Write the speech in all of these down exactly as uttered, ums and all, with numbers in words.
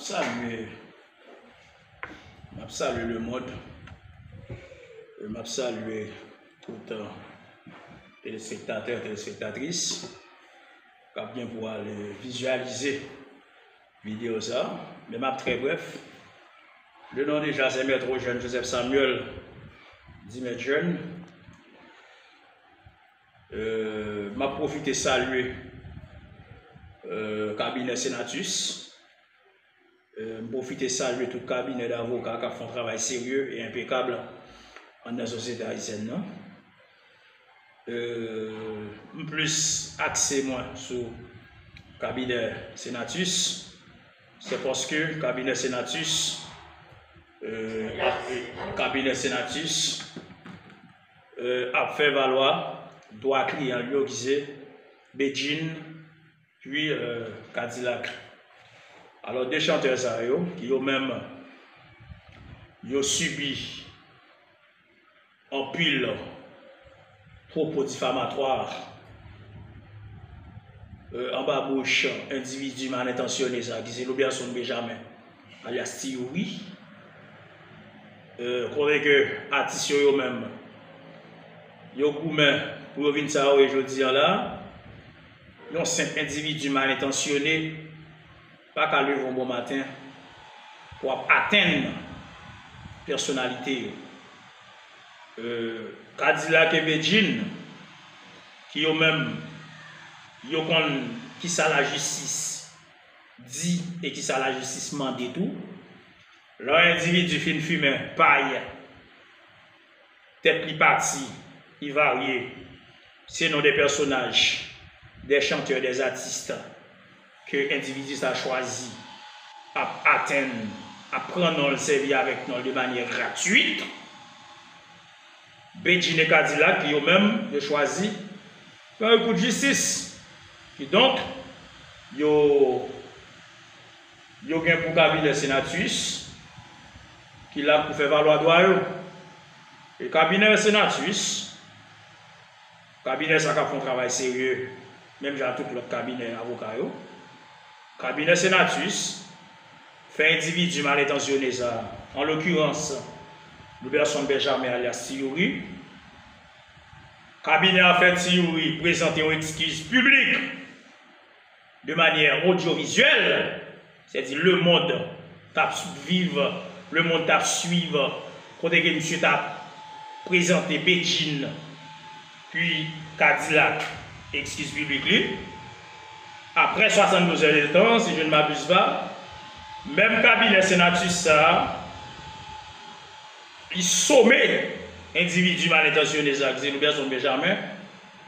Salye, m ap salye lemonn. E m ap salye tout, euh, telespektatè, telespektatris k ap gen pou al, euh, vizyalize videyo sa. Men m ap trè brèf. Le non deja se Maître Eugène Joseph Samuel, di Maître Jeune. Euh, m ap pwofite salye, euh, kabinè Senatus. Euh, m pwofite salye tout kabinè davoka k ap fè yon travay serye e enpekab anndan sosyete ayisyèn nan. Euh, m plis akse mwen sou kabinè Senatus. Se paske kabinè Senatus, euh, ap, kabinè Senatus, euh, ap fè valwa dwa kliyan l yo ki se Bedjine, pi, euh, Kadilak. Alò, de chantè sa yo, ki yo menm, yo sibi anpil pwopo difamatwa, euh, anba bouch endividi malentansyone sa ki se Louberson Benjamin, alyas Ti Youri. Euh, kote ke atis yo, yo menm, yo goumen pou yo vin sa yo ye jodi a la, yon senp endividi malentansyone pa ka leve yon bon maten pou ap atenn pèsonalite yo. Euh, Kadilak e Bedjine, ki yo menm, yo konn kisa lajistis di e kisa lajistis mande tou. Lè yon endividi fin fimen pay, tèt li pati, li varye. Se non de pèsonaj, de chantè, de atis ke endividi sa chwazi ap atenn, ap pran non l, sèvi avèk non l de manyè gratwit. Bedjine e Kadilak, yo menm, yo chwazi pran yon kout jistis. Kidonk, yo, yo gen pou kabinè Senatus, ki la pou fè valwa dwa yo. E kabinè Senatus, kabinè sa k ap fè yon travay serye, menm jan ak tout lòt kabinè avoka yo. Kabinè Senatus fè endividi malentansyone sa, an lokirans, Louberson Benjamin alyas Ti Youri. Kabinè a fè Ti Youri prezante yon ekskiz piblik de manyè odyovizyèl, sètadi lemonn t ap viv, lemonn t ap swiv, kote ke misye t ap prezante Bedjine, pi Kadilak, ekskiz piblik li. Apre swasanndouz è de tan, si je ne m'abuse pas, menm kabinè Senatus sa a, li some endividi malentansyone sa, ki se Louberson Benjamin,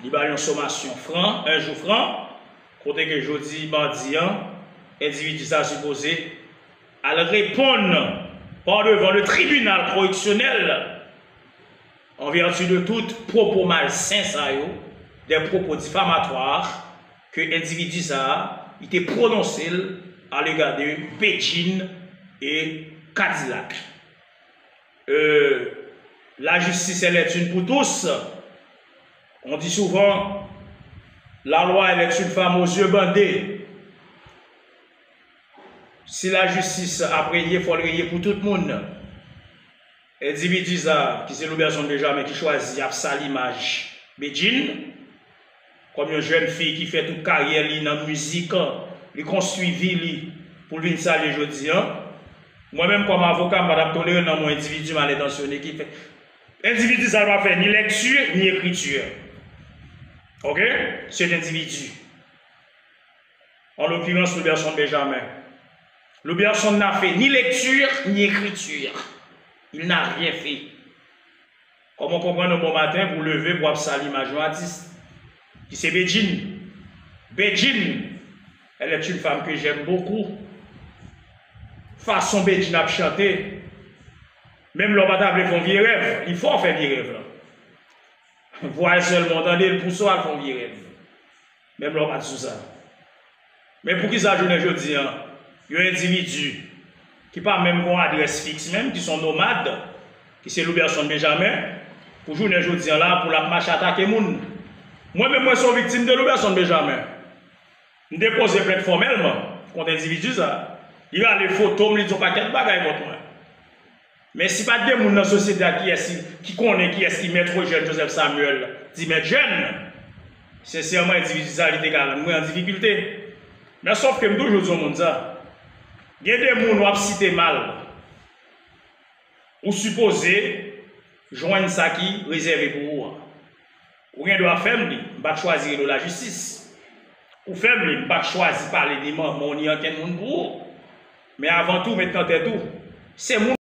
li ba l yon somasyon fran, en jou fran, kote ke jodi madi an, endividi sa sipoze al reponn pa devan le tribinal koreksyonèl an vèti de tout pwopo malsen sa yo, de pwopo difamatwa ke endividi sa a, li te pwononse l alega de Bedjine e Kadilak. Euh, la justice, elle est une pour tous. On dit souvent, la loi, elle est une femme aux yeux bandés. Si lajistis ap reye, fò l reye pou tout moun. Endividi sa, ki se Louberson Benjamin, ki chwazi ap sal imaj Bedjine, kòm yon jèn fi ki fè tout karyè li nan mizik, li konstwi vi li pou l vin sal li jodi an. Mwen menm kòm avoka, m pa t ap tolere nan yon endividi malentansyone ki fè. Endividi sa pa fè ni lèkti, ni ekriti. Oke? Se endividi. En l'occurrence, Louberson Benjamin. Louberson n'a fait ni lecture, ni écriture. Il n'a rien fait. Kòman w konprann yon bon maten pou w leve pou w ap sal imaj yon atis ki se Bedjine? Bedjine, elle est une femme que j'aime beaucoup. Fason Bedjine ap chante, menm lè w pa ta vle fè yon vye rèv, li fè w fè vye rèv lan. Vwa l sèlman w tande l pouse w al fè yon vye rèv. Menm lè w pa t sou sa. Men poukisa jounen jodi an, yon endividi ki pa menm gen yon adrès fiks menm, ki se yon nomad, ki se Louberson Benjamin, pou jounen jodi an la, pou l ap mache atake moun? Mwen menm, mwen se yon viktim de Louberson Benjamin. M depoze plent fòmèlman kont endividi sa. Li rale foto m, li di yon pakèt bagay kont mwen. Men si pa t gen moun nan sosyete a ki, ki konnen kiyès ki Mèt Eugène Joseph Samuel, di Mèt Jèn, sensèman, endividi sa a, li te ka rann mwen an difikilte. Men sòf ke m toujou di yon moun sa, gen de moun w ap site mal, ou sipoze jwenn sa ki rezève pou ou an. Ou gen dwa fè m li, m pa t chwazi rele w lajistis. Ou fè m li, m pa t chwazi pale ni manman w ni ankenn moun pou ou. Men avan tou, met nan tèt ou, se moun